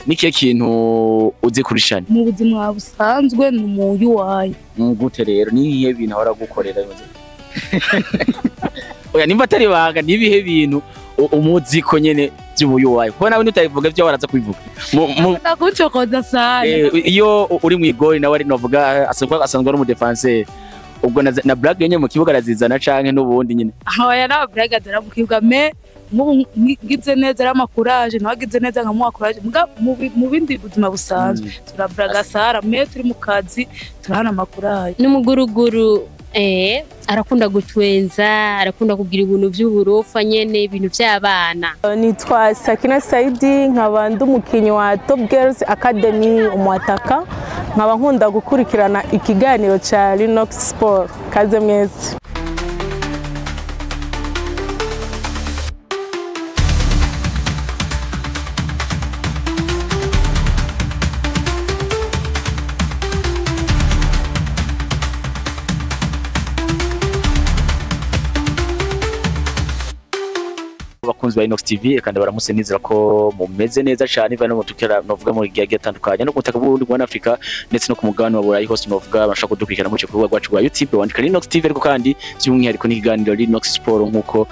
Nikihe kintu uzi kuri Shani? Mu buzima busanzwe ni umuyu wayo. Gute rero nibihe bintu ahora gukorera? Oya nimba atari banga nibihe bintu umuzi ko nyene by'umuyu wayo? Kuko nawe ntutabivuga ibyo waraza kubivuga. Ndakucokoza sana. Iyo uri mu igori nawe ari novuga asanzwe ari umudefenseur. Ubwo na blague yenye mu kibuga arazizana canke n'ubundi nyene. Oya na blague azana mu kibuga me mubu ngize neza ari amakuraje nagize neza nkamuha courage muga mu bindi buzima busanzwe turabraga sara me turi mu kazi turahana amakuraje. N'umuguruguru arakunda gutwenza, arakunda kugira ibintu by'uburofa nyene, ibintu by'abana. Nitwa Sakina Saidi, nkaba ndi umukinyi wa Top Girls Academy umwataka, nkaba nkunda gukurikirana ikiganiro ca Linux Sport. Kaze mwese. Abakunzi ba Inox TV kandi baramutse nizera ko mumeze neza cyane iva no mutukera novuga mu gihe gitandukanye no kutaka Burundi bwa Afrika ndetse no ku mugabane wa Burayi hose novuga bashaka kudukurikirana mu kurubuga rwacu rwa YouTube wandika Inox TV, ariko kandi by'umwihariko n'ikiganiro Inox Sport nkuko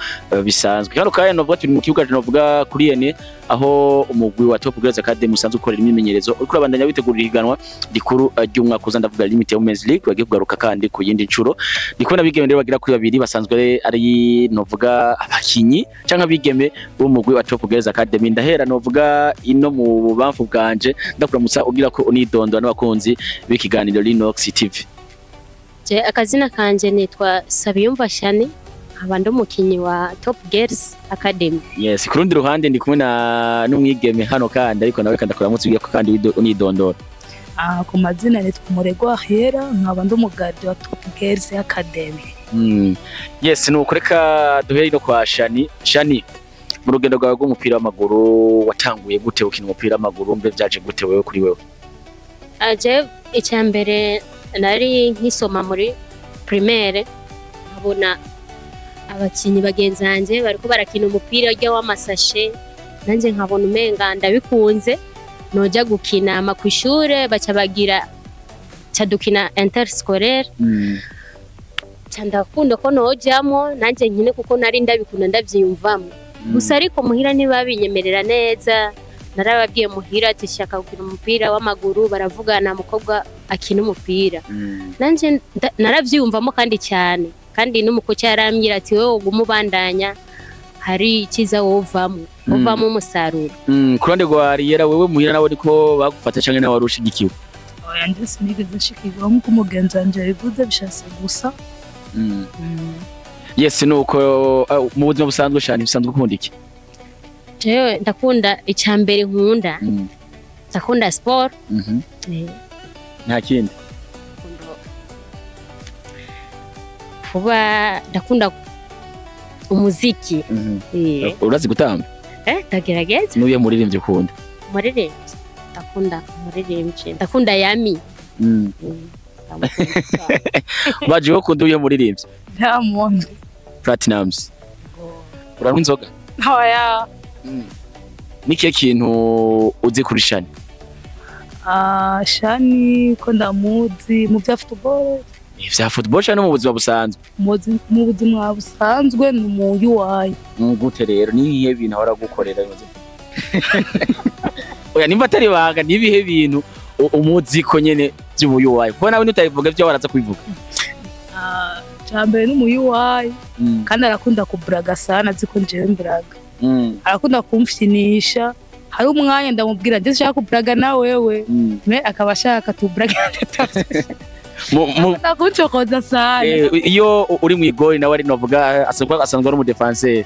bisanzwe. Hano kandi novuga turi mu kibuga novuga kuri ene aho umugwi wa Top Girls Academy usanzwe ukorera imyimenyerezo uriko urabandanya witegurira ihiganwa rikuru ry'umwaka uza, ndavuga Limited Women's League bagiye kugaruka kandi ku yindi ncuro. Ndi kubona abigeme rero bagira kuri babiri basanzwe ari novuga abakinyi canke abigeme b'umugwi wa Top Girls Academy. Ndahera novuga ino mu bubamfu bwanje ndakuramutsa ugira ko unidondora n'abakunzi b'ikiganiro Linux TV. Je akazina kanje nitwa Sabiyumva Shani, nkaba ndi umukinyi wa Top Girls Academy. Yes, ku rundi ruhande ndi kumwe na n'umwigeme hano kandi ariko nawe kandi akuramutsa ugira ko kandi unidondora. Ku mazina nitwa Murego Ahera, nkaba ndi umugardi wa Top Girls Academy. Yes, nuko reka duhere no kwa Shani. Shani, mu rugendo rwawe rw'umupira w'amaguru watanguye gute ukina umupira w'amaguru, mbe vyaje gute wewe kuri wewe? Aje icyambere nari nkisoma muri primaire nkabona abakinyi bagenzi banje bariko barakina umupira urya w'amasashe, nanje nkabona umenga ndabikunze noja gukina ama kwishure baca bagira ca dukina interscolaire. Ndakunda ko nojamo nanje nkine kuko nari ndabikunda ndavyiyumvamo. Gusa ariko muhira ntibabinyemerera neza, narababwiye muhira ati shaka gukina umupira w'amaguru, baravugana mukobwa akina umupira. Nanje naravyiyumvamo kandi cyane, kandi n'umukoca yarambwira ati wewe ugume ubandanya hari ikiza wovamo wovamo umusaruro. Ku ruhande rwa Ariera, wewe muhira nawe niko bagufata canke nawe wari ushigikiwe? Oya nje sinigeze nshikirwa nk'uko umugenzi wanje yabivuze, bishatse gusa. Yes, nuko mu buzima busanzwe Shani bisanzwe ukunda iki? Jewe ndakunda icyambere nkunda ndakunda sport. Nta kindi? Kuba ndakunda umuziki. Urazi gutamba? Ndagerageza. Nuye muririmbyi ukunda? Muririmbyi ndakunda umuririmbyi ndakunda Yami. Baje ukunda uye muririmbyi? Diamond Platinumz. Uranywa inzoga? Oya. Nikihe kintu uzi kuri Shani? Shani ko ndamuzi mu bya football. Vya football Shani mu buzima busanzwe? Mu buzima busanzwe ni umuyu wayo. Gute rero nibihe bintu ahora gukorera? Oya nimba atari banga nibihe bintu umuzi ko nyene by'umuyu wayo? Kuko nawe ntutabivuga ibyo waraza kubivuga. Cyambere n'umuyu wayo kandi arakunda kubraga sana, azi ko njewe mbraga. Arakunda kumfyinisha, hari umwanya ndamubwira nje shaka kubraga na wewe, me akaba ashaka tubraga. Ndakucokoza sana. Iyo uri mu igori nawe ari novuga asanzwe ari umudefenseur,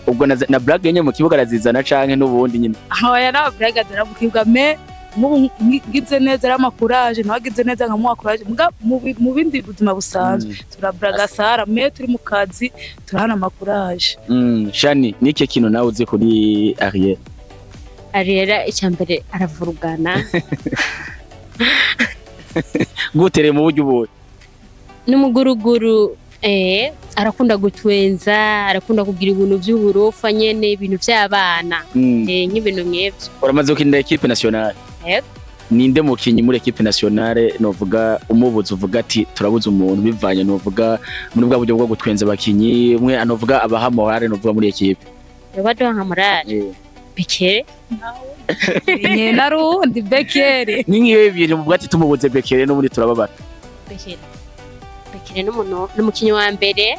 ubwo na blague yenye mu kibuga arazizana canke n'ubundi nyene? Oya na blague azana mu kibuga me mubu ngize neza ari amakuraje nagize neza nkamuha courage muga mu bindi buzima busanzwe turabraga sara me turi mu kazi turahana amakuraje. Shani, nikihe kintu nawe uzi kuri Ariel? Ariel icyambere aravurugana. Gutere mu buryo ubuhe? N'umuguruguru Arakunda gutwenza, arakunda kugira ibintu by'uburofa nyene, ibintu by'abana. Nk'ibintu mwebyo. Uramaze gukinira équipe nationale? Yego. Ninde mukinyi muri équipe nationale novuga umubuzi uvuga ati turabuze umuntu bivanye novuga muri bwa buryo bwo gutwenza abakinyi, umwe anovuga abaha morale novuga muri équipe? Baduha nka morale Bekere. Nyina rundi Bekere. Ni nk'iyo bintu muvuga ati tumubuze Bekere n'ubundi turababara. Bekere n'umuntu n'umukinyi wa mbere,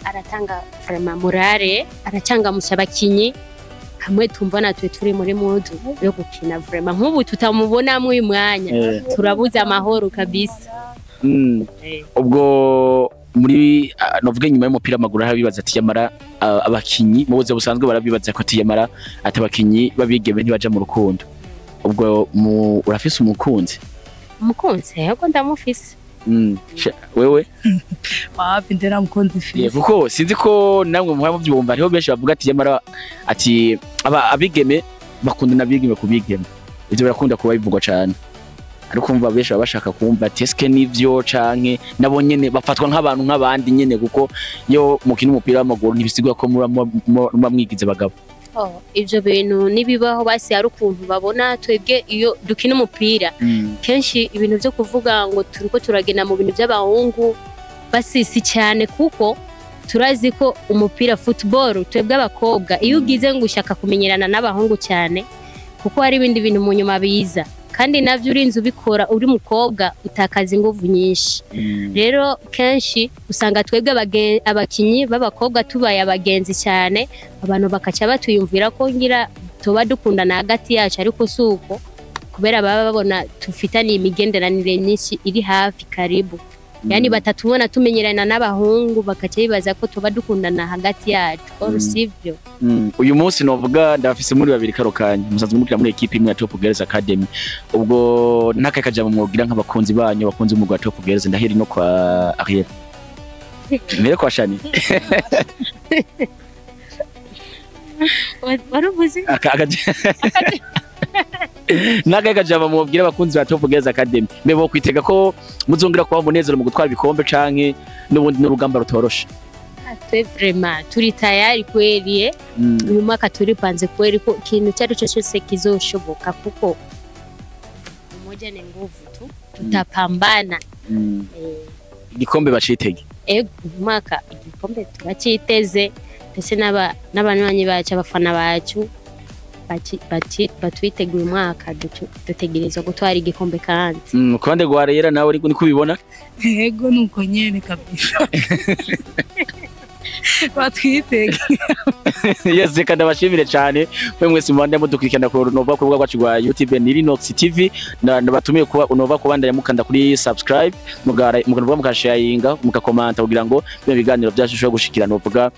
aratanga vraiment morale, aracangamusha abakinyi hamwe tumva natwe turi muri mood yo gukina. Vraiment nk'ubu tutamubonamwo uyu mwanya, turabuze amahoro kabisa. Ubwo muri novuga inyuma y'umupira w'amaguru harabibaza ati yamara abakinyi mu buzima busanzwe barabibaza ko ati yamara ati abakinyi babigeme ntibaja mu rukundo. Ubwo urafise umukunzi? Umukunzi, yego, ndamufise. Wewe? Wapi, ndera mukunzi Yeah, fise. Kuko sinzi ko namwe muhora mubyumva, hariho benshi bavuga ati yamara ati aba abigeme bakundana abigeme ku bigeme. Ivyo birakunda kuba bivugwa cane, ariko umva benshi baba bashaka kumva ati eske nivyo canke nabo nyene bafatwa nk'abantu nk'abandi nyene, kuko iyo mukina umupira w'amaguru ntibisigura ko muba mwigize abagabo. Oh, ivyo bintu nibibaho, basi hari ukuntu babona twebwe iyo dukina umupira kenshi ibintu vyo kuvuga ngo turiko turagenda mu bintu by'abahungu basisi cyane, kuko turazi ko umupira, football, twebwe abakobwa iyo ugize ngo ushaka kumenyerana n'abahungu cyane, kuko hari ibindi bintu mu nyuma biza, kandi navyo urinze ubikora uri mukobwa utakaza inguvu nyinshi. Rero kenshi usanga twebwe abakinyi b'abakobwa tubaye abagenzi cyane, abantu bakaca batuyumvira ko ngira tuba dukundana hagati yacu, ariko si uko, kubera baba babona tufitaniye imigenderanire myinshi iri hafi karibu, yani batatubona tumenyerana n'abahungu bakaca bibaza ko tuba dukundana hagati yacu, or sivyo. Uyu munsi novuga ndabafise muri babiri karo kanya musanzwe mukina muri équipe imwe ya Top Girls Academy. Ubwo n'akahe kajambo mwogira nk'abakunzi banyu, abakunzi b'umugwi wa Top Girls? Ndaheri no kwa Ariel, mbere kwa Shani. Waruvuze? N'akahe kajambo mubwira abakunzi ba Top Girls Academy? Mbe bo kwitega ko muzongera kubaha umunezero mu gutwara ibikombe, canke n'ubundi n'urugamba rutoroshe? Twe vraiment turi tayari kweli, eh? Uyu mwaka turipanze kweli ko ikintu icyo ari cyo cyose kizoshoboka, kuko umoja ni nguvu tu, tutapambana. Igikombe bacitege? Ego, uyu mwaka igikombe turacyiteze, ndetse n'abanywanyi bacu, abafana bacu batwiteguye. Umwaka dutegerezwa gutwara igikombe kandi. Ku ruhande rwa Rera nawe ariko niko ubibona? Yego, nuko nyene kabisa, batwitege. Yes, reka ndabashimire cyane mwe mwese mubandanya mudukurikirana ku Nova, ku rubuga rwacu rwa YouTube ni Linux TV. Ndabatumiye kuba unova kubandanya mukanda kuri subscribe, mugara mukavuga, mukasharinga, mukakomanta kugira ngo bino biganiro byacu bishobore gushikira novuga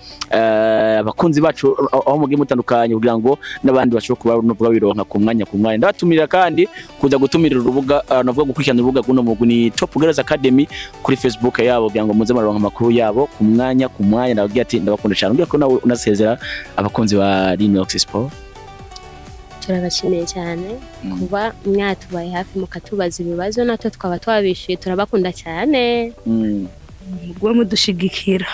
abakunzi bacu aho mugiye mutandukanye, kugira ngo n'abandi bashobore kuba novuga bironka ku mwanya ku mwanya. Ndabatumira kandi kuza gutumira urubuga, novuga gukurikirana urubuga guno mugwi ni Top Girls Academy kuri Facebook yabo, kugira ngo muze muraronka amakuru yabo ku mwanya ku mwanya. Ndababwira ati ndabakunda cyane. Mbwira ko nawe unasezera abakunzi ba Linux Sport. Turabashimiye cyane kuba mwatubaye hafi mukatubaza ibibazo natwe twaba twabishyuye. Turabakunda cyane. Mugume mudushigikira.